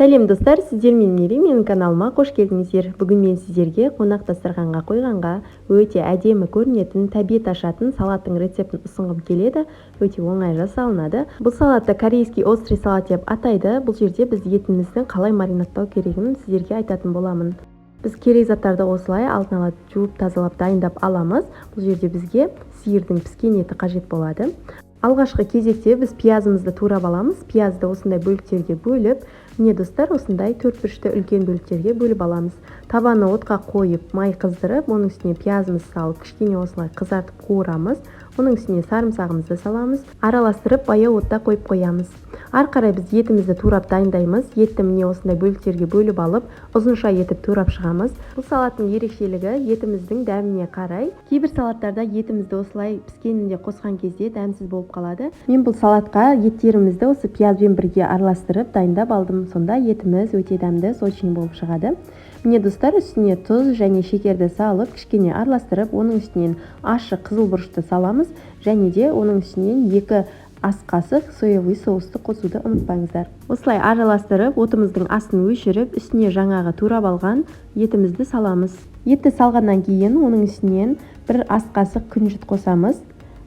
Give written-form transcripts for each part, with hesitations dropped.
Сәлем, достар! Сіздермен Мерей. Менің каналыма қош келдіңіздер! Бүгін мен сіздерге қонақ дастарханға қойғанға өте әдемі көрінетін, тәбет ашатын салаттың рецептін ұсынғым келеді. Өте оңай жасалынады. Бұл салатты корейский острый салат деп атайды. Бұл жерде біз етіміздің қалай маринадтау керегін сіздерге айтатын боламын. Біз керек заттарды осылай алдын ала жуып, тазалап, дайындап аламыз. Бұл жерде бізге сиырдың піскен еті қажет болады. Алғашқы кезекте біз пиязымызды турап аламыз. Пиязды осындай бөліктерге бөліп, міне, достар, осындай төрт бұрышты үлкен бөліктерге бөліп аламыз. Табаны отқа қойып, май қыздырып, оның үстіне пиязымызды салып, кішкене осылай қызартып қуырамыз. Оның үстіне сарымсағымызды саламыз, араластырып, баяу отта қойып қоямыз. Ары қарай біз етімізді турап дайындаймыз. Етті, міне, осындай бөліктерге бөліп алып, ұзынша етіп турап шығамыз. Бұл салаттың ерекшелігі етіміздің дәміне қарай. Кейбір салаттарда етімізді осылай піскенінде қосқан кезде дәмсіз болып қалады. Мен бұл салатқа еттерімізді осы пиязбен бірге араластырып дайындап алдым. Сонда етіміз өте дәмді, сочный болып шығады. Міне, достар, үстіне тұз және шекерді салып, кішкене араластырып, оның үстінен ащы қызыл бұрышты саламыз және де оның үстінен 2 ас қасық соевый соусты қосуды ұмытпаңыздар. Осылай араластырып, отымыздың астын өшіріп, үстіне жаңағы турап алған етімізді саламыз. Етті салғаннан кейін оның үстінен 1 ас қасық күнжіт қосамыз.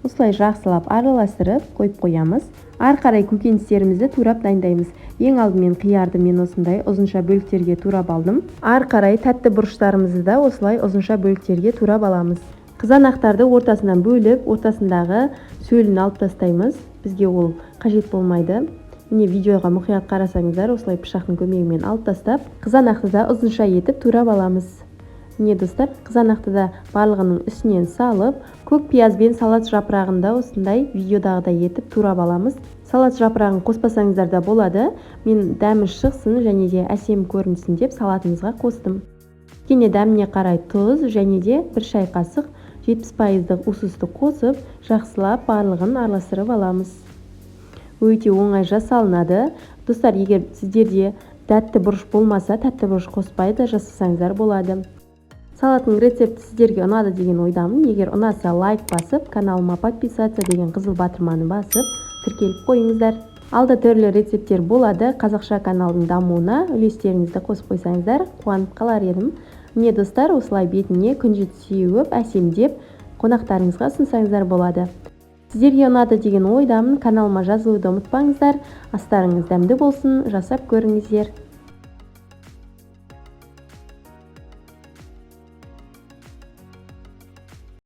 Осылай жақсылап араластырып қойып қоямыз. Ары қарай көкөністерімізді турап дайындаймыз. Ең алдымен қиярды мен осындай ұзынша бөліктерге турап алдым. Ары қарай тәтті бұрыштарымызды да осылай ұзынша бөліктерге турап аламыз. Қызанақтарды ортасынан бөліп, ортасындағы сөлін алып тастаймыз, бізге ол қажет болмайды. Міне, видеоға мұқият қарасаңыздар, осылай пышақтың көмегімен алып тастап, қызанақты да ұзынша етіп турап аламыз. Міне, достар, қызанақты да барлығының үстінен салып, көк пияз бен салат жапырағын да осындай видеодағыдай етіп турап аламыз. Салат жапырағын қоспасаңыздар да болады. Мен дәмі шықсын және де әсем көрінсін деп салатымызға қостым. Кішкене дәміне қарай тұз және де 1 шай қасық 70 пайыздық уксусты қосып, жақсылап барлығын араластырып аламыз. Өте оңай жасалынады, достар. Егер сіздерде тәтті бұрыш болмаса, тәтті бұрыш қоспай да жасасаңыздар болады. Салаттың рецепті сіздерге ұнады деген ойдамын. Егер ұнаса, лайк басып, каналыма подписаться деген қызыл батырманы басып, тіркеліп қойыңыздар. Алда түрлі рецепттер болады. Қазақша каналдың дамуына үлестеріңізді қосып қойсаңыздар, қуанып қалар едім. Міне, достар, осылай бетіне күнжіт сеуіп, әсемдеп, қонақтарыңызға ұсынсаңыздар болады. Сіздерге ұнады деген ойдамын. Каналыма жазылуды ұмытпаңыздар. Астарыңыз дәмді болсын, жасап көріңіздер.